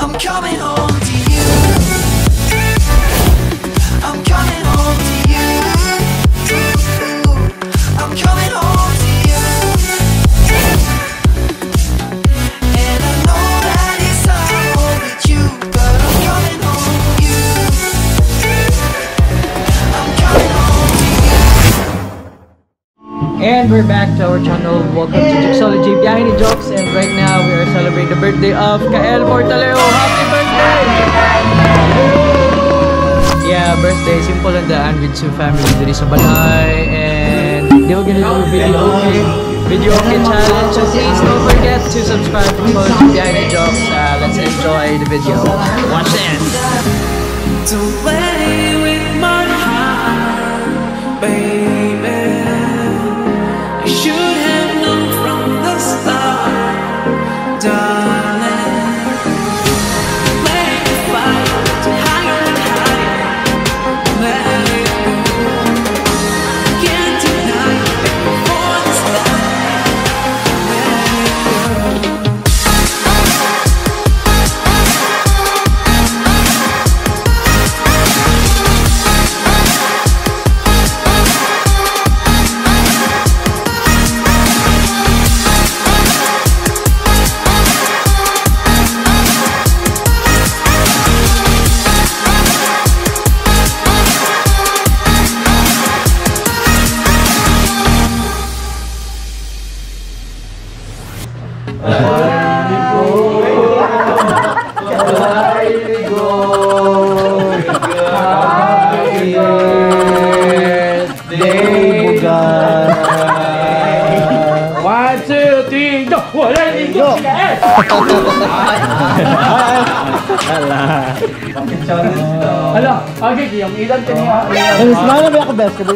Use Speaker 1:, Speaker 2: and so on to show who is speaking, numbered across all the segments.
Speaker 1: I'm coming home to you. I'm coming home to you. I'm coming home to you. And I know that it's not all with you, but I'm coming home to you. I'm coming home to you.
Speaker 2: And we're back to our channel. Welcome to Jokesology Biyahe ni Jokes. And right now, we are celebrating the birthday of Kael Portaleo. Happy birthday! Yeah, birthday. Simple handaan with two family diri sa balay. And they were gonna do video okay challenge. So please don't forget to subscribe to Jokesology Biyahe ni Jokes. Let's enjoy the video. Watch this!
Speaker 1: Don't play with my heart, baby. You should have known from the start, darling. Make the fire to higher and higher. Let it go. Can't deny it before the start. Let it go.
Speaker 2: Happy birthday, Bugan. 1, 2, 3, go! Wala ligo! Ala, okay, yung ilan ka niya.
Speaker 3: Smile na ba ako best?
Speaker 2: So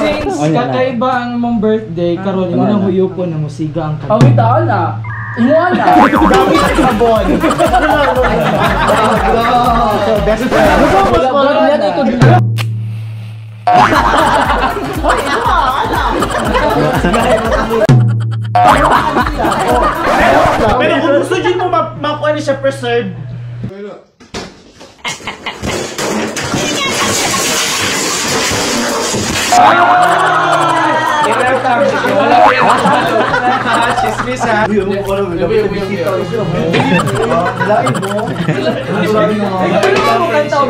Speaker 2: since kakaiba ang mong birthday, karon imo nang huyupon na musiga ang
Speaker 4: Ang itaan na. Imuan na.
Speaker 3: Gamit sa sabon. Best friend.
Speaker 4: Wala na ito.
Speaker 3: Pero kung gusto dyan mo makuha niya siya preserved.
Speaker 2: Chismis ha.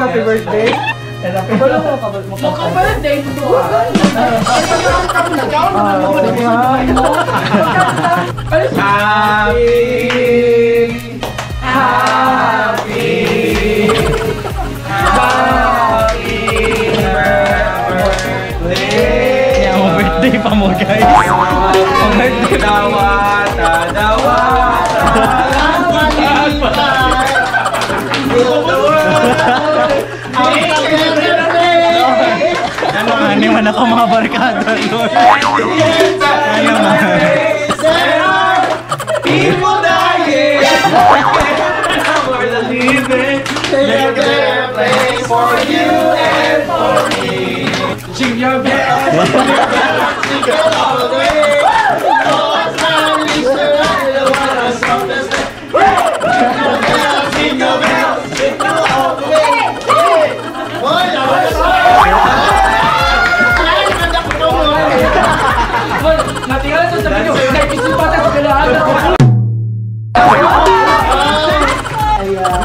Speaker 2: Happy birthday.
Speaker 4: Maka-birthday mo to.
Speaker 2: Happy, happy, happy birthday. Yeah, ang birthday pa mo, guys. Ang birthday. Dawata, dawata. Ano man ako mga barkada. Ano man. People dying for the living. Make their place for you and for me. Jingle bells, jingle all the way. Jingle bells, jingle all the way.
Speaker 4: Natingala sa video. Naikisipatan sa kailangan.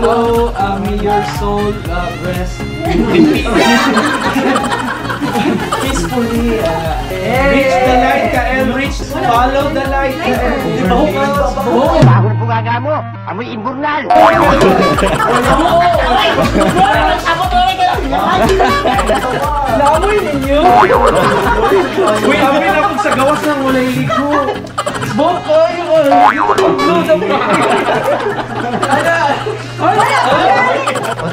Speaker 2: So, may your soul rest peacefully.
Speaker 3: Reach the light, Kael. Reach. Follow the light, Kael.
Speaker 5: Bagong bungaga mo, amoy imburnal.
Speaker 2: Naamoy ninyo?
Speaker 3: Uy, amoy na kung sa gawas ng walay ligo.
Speaker 2: Buko yung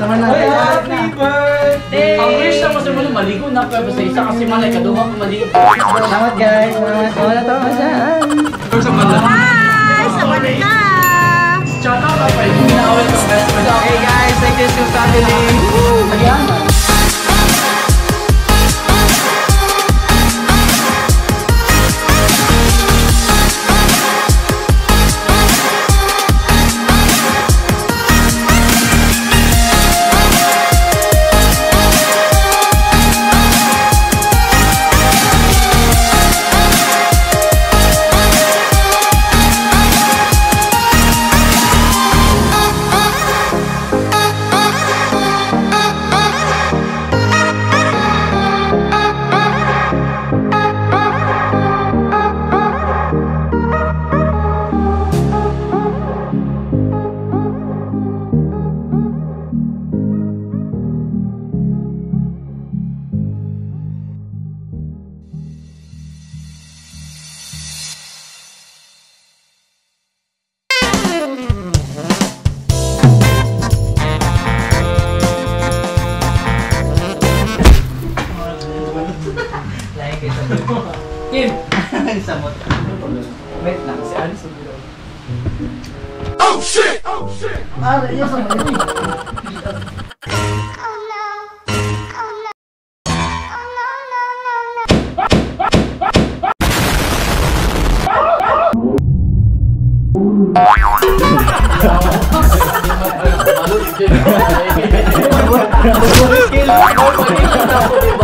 Speaker 2: Happy birthday!
Speaker 4: Ang wish na mo sa mga maligo na pero sa isa kasi malay kaduha ko maligo.
Speaker 2: Salamat guys! Salamat! Wala to!
Speaker 6: Hi! Sawadee ka!
Speaker 4: Tsaka ka pa rin.
Speaker 2: Hey guys! Thank you to family!
Speaker 4: Ayan.
Speaker 6: Oh no. Oh no. Oh no, no, no, no.